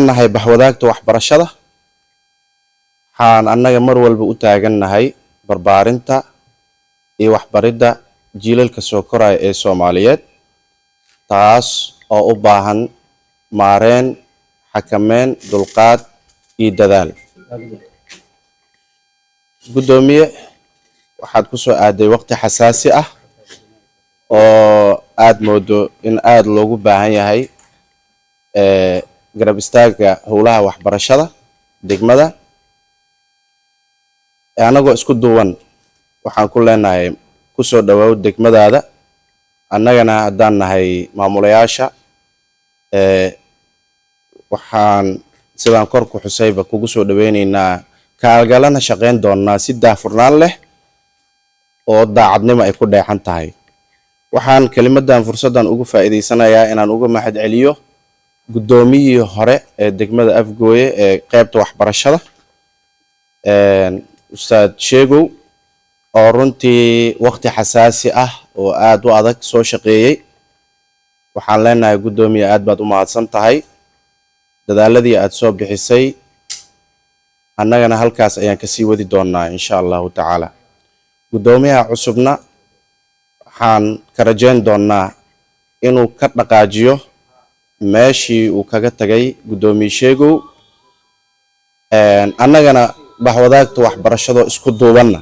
Nahay bahwadaagta waxbarashada. Waxaan annaga mar walba u taagannahay barbaarinta iyo waxbaridda jiilalka soo koraya ee Soomaaliyeed, taas oo u baahan maareen, xakameyn, dulqaad iyo dadaal. Guddoomiye, waxaad ku soo aaday waqti xasaasi ah oo aad moodo in aada loogu baahan yahay garab istaagga howlaha waxbarashada degmada. Annagoo isku duuban waxaan ku leenahay, kusoo dhawaaw degmadaada. Annagana haddaan nahay maamulayaasha, waxaan sidaan kor ku xusayba kugu soo dhaweyneynaa, kaalgalana shaqeyn doonaa si daahfurnaan leh oo daacadnimo ay ku dheexan tahay. Waxaan kelimadan, fursaddan ugu faa'iidaysanayaa inaan uga mahad celiyo guddoomiyihii hore ee degmada Afgooye ee qeybta waxbarashada, Ustaad Sheegow, oo runtii waqti xasaasi ah oo aada u adag soo shaqeeyey. Waxaan leenahay, guddoomiye, aad baad u mahadsan tahay dadaaladii aad soo bixisay. Annagana halkaas ayaan kasii wadi doonaa, insha Allahu tacaala. Guddoomiyaha cusubna waxaan ka rajayn doonaa inuu ka dhaqaajiyo meeshii uu kaga tagay guddoomiye Sheegow. Annagana bahwadaagta waxbarashadoo isku duubanna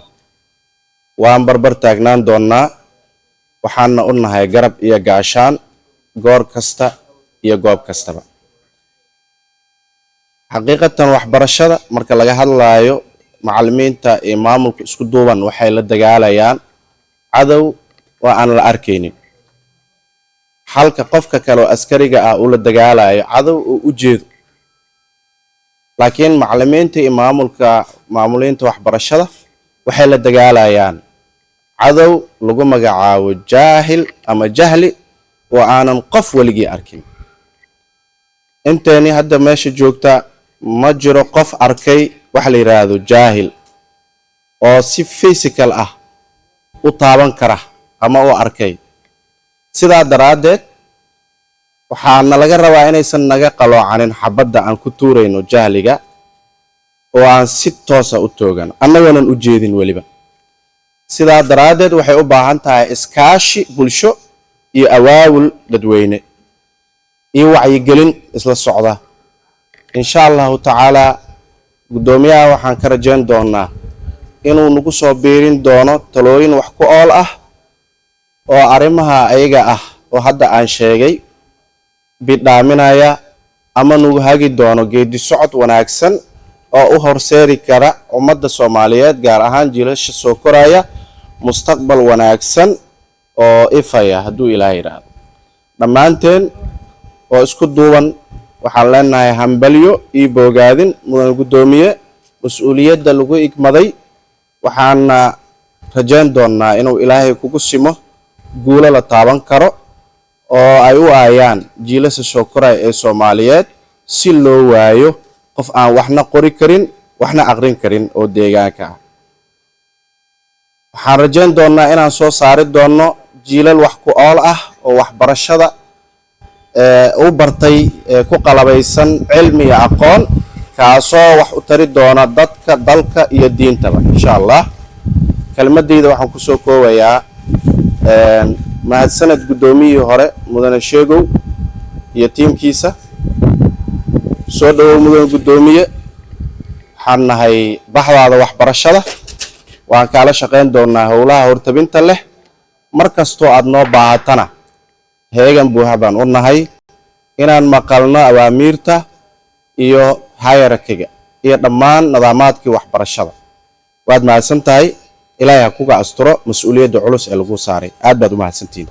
waan barbar taagnaan doonaa, waxaana u nahay garab iyo gaashaan goor kasta iyo goob kastaba. Xaqiiqatan, waxbarashada marka laga hadlaayo, macallimiinta iyo maamulka isku duuban waxay la dagaalayaan cadow oo aan la arkaynin, halka qofka kale oo askariga ah uu la dagaalayo cadow oo u jeedo. Laakiin macallimiinta iyo maamulka, maamuliinta waxbarashada waxay la dagaalayaan cadow lagu magacaabo jaahil ama jahli oo aanan qof weligii arkin. Inteeni hadda meesha joogta ma jiro qof arkay waxa la yidhaahdo jaahil oo si physical ah u taaban kara ama u arkay. Sidaa daraaddeed, waxaana laga rabaa inaysan naga qaloocanin xabadda aan ku tuurayno jahliga oo aan si toosa u toogan annagoonan u jeedin weliba. Sidaa daraaddeed, waxay u baahan tahay iskaashi bulsho iyo awaawul dadweyne iyo wacyigelin isla socda. Insha Allahu tacaalaa, guddoomiyaha waxaan ka rajayn doonaa inuu nagu soo biirin doono talooyin wax ku ool ah oo arrimaha ayaga ah oo hadda aan sheegay bidhaaminaya, ama nagu hagi doono geedi socod wanaagsan oo u horseedi kara ummadda Soomaaliyeed, gaar ahaan jiilasha soo koraya, mustaqbal wanaagsan oo ifaya, hadduu Ilaah yidhaahdo. Dhammaanteen oo isku duuban waxaan leenahay hambalyo iyo boogaadin, mudan guddoomiye, mas-uuliyadda lagu igmaday. Waxaana rajayn doonnaa inuu Ilaahay kugu simo guulo la taaban karo oo ay u aayaan jiilasha soo koraya ee Soomaaliyeed, si loo waayo qof aan waxna qori karin, waxna aqrin karin oo deegaanka ah. Waxaan rajayn doonnaa inaan soo saari doonno jiilal wax ku ool ah oo waxbarashada u bartay, ku qalabaysan cilmi iyo aqoon, kaasoo wax u tari doona dadka, dalka iyo diintaba, insha Allah. Kelmadayda waxaan kusoo koobayaa mahadsaned guddoomiyihii hore, mudane Sheegow, iyo tiimkiisa. Soo dhawow, mudane guddoomiye. Waxaan nahay baxdaada waxbarashada, waan kaala shaqayn doonaa howlaha hortabinta leh. Mar kastoo aad noo baahatana, heegan buuxa baan u nahay inaan maqalno awaamiirta iyo hierarchy-ga iyo dhammaan nidaamaadkii waxbarashada. Waad mahadsan tahay. Ilaahay ha kuga asturo mas-uuliyadda culus ee lagu saaray. Aad baad u mahadsantihiin.